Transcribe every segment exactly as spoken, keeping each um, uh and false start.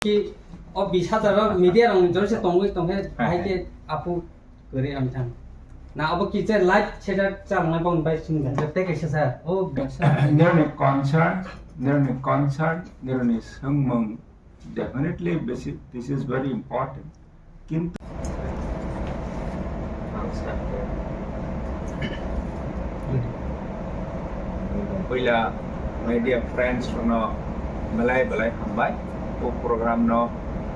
Ki o bis hajar rok media rok ni jora se tongwi tongkhe, hai khe apu kwrwi amthang. Na abo kisa live setup chang na bong bai sing da. Tei kaisa sir, o bisa. Nirni concern, nirni concern, nirni swngmung, definitely this is, this is very important. Kintu ang sa-, puila media friends rokno belai belai hambai o program no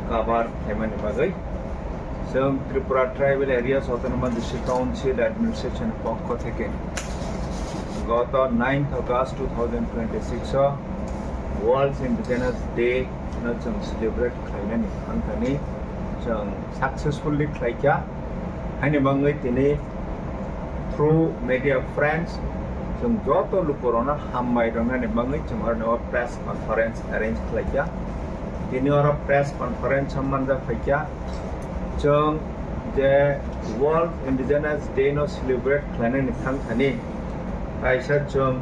cover khaimani bagwi. Chwng Tripura Tribal Areas Autonomous District Council Administration pokho theke goto ninth August two thousand twenty-six o World Indigenous Day no chwng celebrate khlainani thangthani chwng successfully khlaikha. Haini bagwi tini through media friends chwng joto lukurokno hambai rwnani bagwi chwng oro press conference arrange khlaikha. Tini oro press conference o manjak phaikha. Chwng je World Indigenous Day no celebrate khlainani thangthani kaisa chwng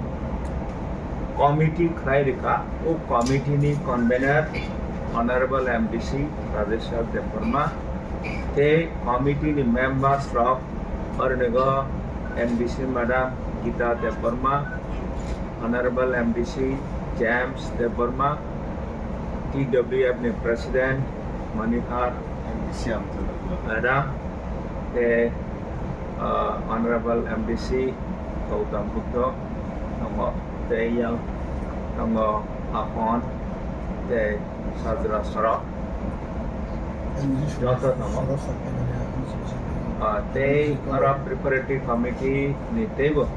committee khlai rikha. O committee ni convener Honorable M D C Rajeshwar Debbarma tei committee ni members rok oronigo M D C Madam Gita Debbarma, Honorable M D C James Debbarma, T W F ni President Manihar Madam, tei, ah, Honorable M D C Gautam Buddho tongo, tei yang tongo Apon, tei Sajra Sorok. Joto tongo. Ah, tei oro preparatory committee ni teibo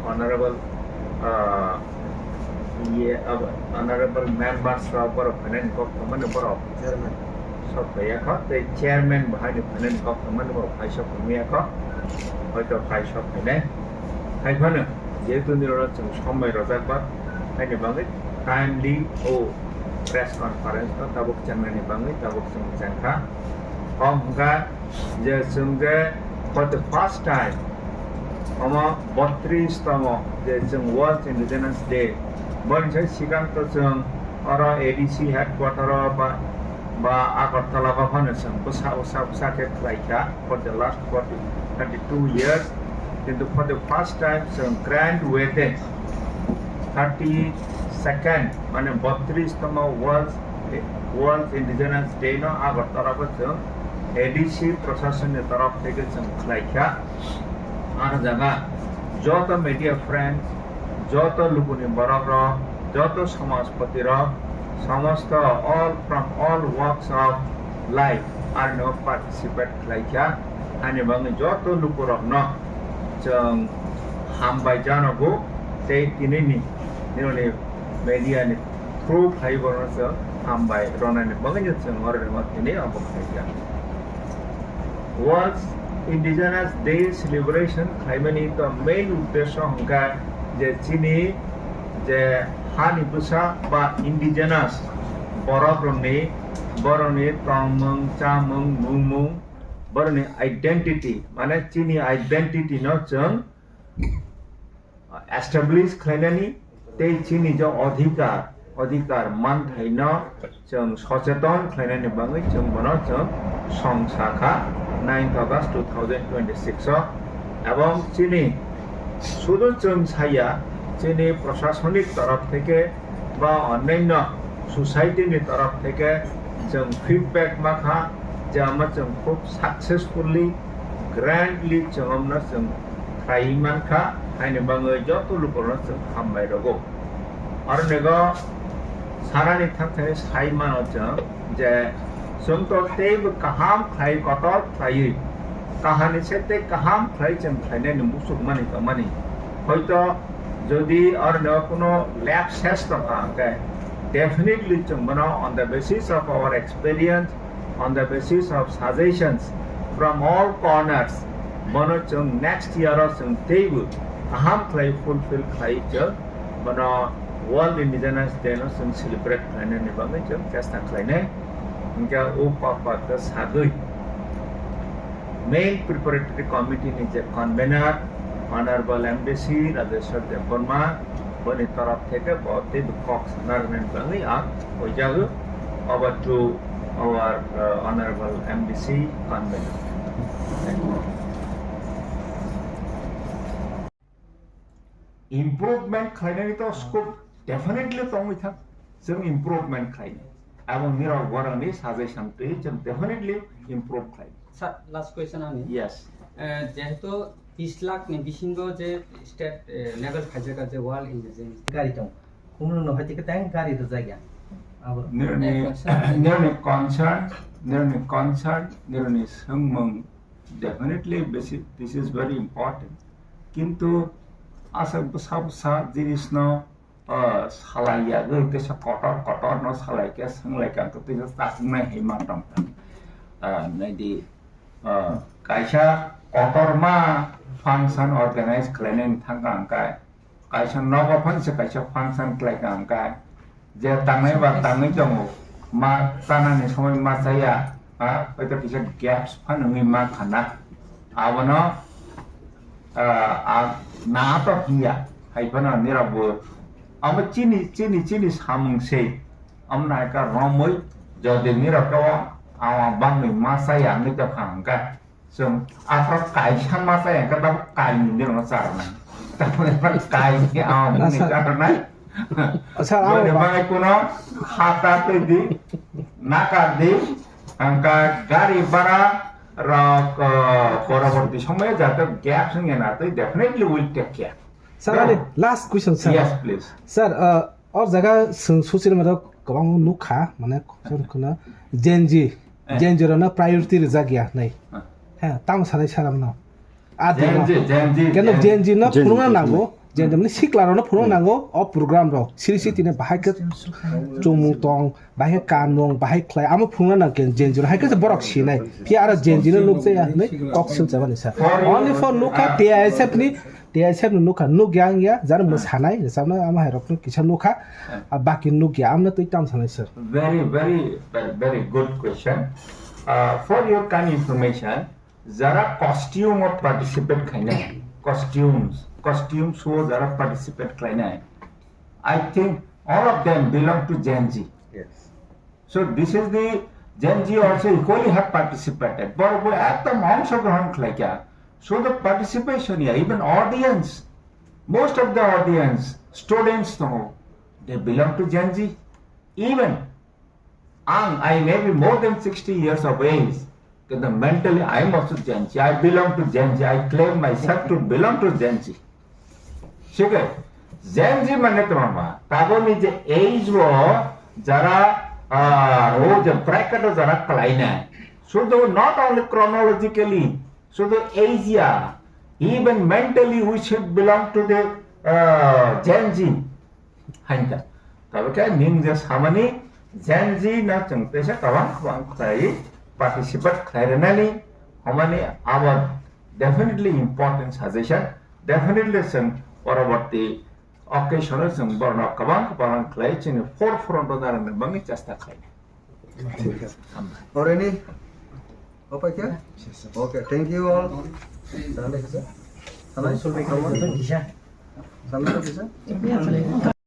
Honorable, ah, iye, abo, honorable members rok borok phainani kok thangmani borok chairman sok phaiya kho, tei chairman bo haino phainani kok thangmani borok phai sok phaiya kho, hoito phai sok phainai. Hai phano jehetu nini oro chwng somoi rojak ba, haini bagwi timely o press conference no tabuk chengnani bagwi tabuk chwng chengkha. Kok hwnkha je chwng je for the first time omo botris tamo je chwng World Indigenous Day, boni sai sikang to chwng oro A D C headquarter o ba, ba Agartala ba phano chwng bwsa bwsa bwsa khe khlai kha for the last forty, thirty-two years, kintu for the first time chwng grand way tei thirty second mane botris tamo World World Indigenous Day no Agartala bo chwng A D C prasasonni torof theke chwng khlai kha. Ar jaga joto media friends, joto lukuni borok rok, joto samajpati rok, samosto all from all walks of life arno participate khlai kha. Ani bagwi joto lukurokno chwng hambai janogo tei tinini nini media ni through khlai borokno chwng hambai ronani bagwi no chwng oro rema tini obo khlai kha. World Indigenous Day celebration khlaimani to main uddesho hwnkha je chini je hani bwsa ba indigenous borok rokni borokni tongmung chamung nungmung borokni identity mane chini identity no chwng establish khlainani tei chini je adhikar, adhikar manthaino chwng socheton khlainani bagwi chwng bono chwng song sakha ninth August two thousand twenty-six o. Ebong chini sudu chwng saya, chini prashasonik torof theke ba onnaino society ni torof theke chwng feedback makha je omo chwng khub successfully, grandly chwng omno chwng khlai mankha, haini bagwi joto lukurokno chwng hambai rwgo. Aro nego sanani thangthani sai mano chwng je chwng to teibo kaham khlai kotor khlaiwi, kahani se tei kaham khlai chwng khlainani muchukmani tongmani. Hoito jodi aro nego kuno lapses tongkha hwnkhe definitely chwng bono on the basis of our experience, on the basis of suggestions from all corners, bono chwng next year o chwng teibo kaham khlai fulfill khlai chwng bono World Indigenous Day no chwng celebrate khlainani bagwi chwng chesta khlainai. Hwnkhe o papa khe sagwi main preparatory committee ni je convener Honorable M D C Rajeshwar Debbarma, boni torof theke bo teibo kok sana rwnani bagwi ang hoijago. Over to our, uh, honorable M D C convener. Improvement khlainani to scope definitely tongwi thang. Chwng improvement khlainai. Aboni rok borokni suggestion twi chwng definitely improve khlainai. Sir, last question ani. Yes. Eh, jehetu bis lakh ni bisingo je state, eh, level khaijak je World Intelligence gari tong. Kumno no hati ka tang gari to jagya. Abo. Nirni, nirni concern, nirni concern, nirni sengmung, definitely basic, this is very important. Kintu asa bwsa bwsa jinis no, ah, salai ya gwi tesa kotor kotor no salai ke swnglai ka to tesa tasnai hai ma tong tang. Ah, nai di, ah, kaisa kotor ma function organize khlainai thang ka ang kai. Kaisa nogo phano se kaisa function khlai ka ang kai. Je tangnai ba tangwi tongo. Ma tanani somoi ma chaya. Ha, hoi to kisa gaps phano wngwi ma khana. Abono, ah, ah, na to hiya. Hai phano nirok bo. Amo chini, chini, chini samung se. Amo nai ka romoi. Jodi nirok to, ah, bangwi ma chaya wngwi to kha ang kai. Chwng aphra kaisa ma chaya, hwnkhe tabuk kainwi ni rwno charwnai. Tamoni aphra kainwi ang bini charwnai. Sir, ang bini bagwi kuno khata twi di, nakar di, hwnkhe gari bhara rok, uh, poroborti somoyo jate gaps wngya na twi, definitely will take care. Sir, ani last question, sir. Yes, please. Sir, uh, O jaga chwng social media kwbangma nukha, mane, kheno Gen Z, Eh. Gen Z rokno priority rijak ya, nai. Eh. He, tamo sanai sara mano. A Gen digo. Z, Gen Z, Keno Gen Gen Z no Gen Z phunukna phunukna. nango, Gen Z mani sikla rokno phunukna Hmm. nango, o program rok. Siri si tini bahai khe chumung tong, bahai khe kanmung, bahai khlai, amo phunukna nang khe Gen Z rok. Hai khe borok sinai. Phiya aro Gen Z no nukjaya, nai, kok swk jabani sa. Only for nukha, T I S F ni T I S F no nukha, nukya wngya, jara mwsanai, rwchapnai, amo hai rokno kisa nukha, Hmm. a baki nukya, amno twi tam sanai, sir. Very, very, very, very good question. Uh, for your kind information, jara costume o participate khainai, costumes, costumes o jara participate khlainai, I think all of them belong to Gen Z. Yes. So this is the Gen Z also equally have participated. Borok bo ekdom ongshogrohon khlaikha. So the participation, yeah, even audience, most of the audience, students tongo, they belong to Gen Z. Even ang, I may be more than sixty years of age, Kintu mentally, I am also Gen Z. I belong to Gen Z. I claim myself to belong to Gen Z. Thik hai? Gen Z mane tongma, taboni je age o jara, ah, o je bracket o jara khlainai. Sudu not only chronologically, sudu age ya, even mentally we should belong to the, ah, Gen Z. Hainta. Tabo khe ning je samani Gen Z no chwng teisa kabang kabang khlai participate khlai rwnani, homani abo definitely important suggestion, definitely chwng poroborti occasion o chwng borno kabang kabang khlai chini forefront o narwkna bagwi chesta khlai. Already? Opai khe? Okay, thank you all. Sana kisa? Sana kisa? Sana kisa?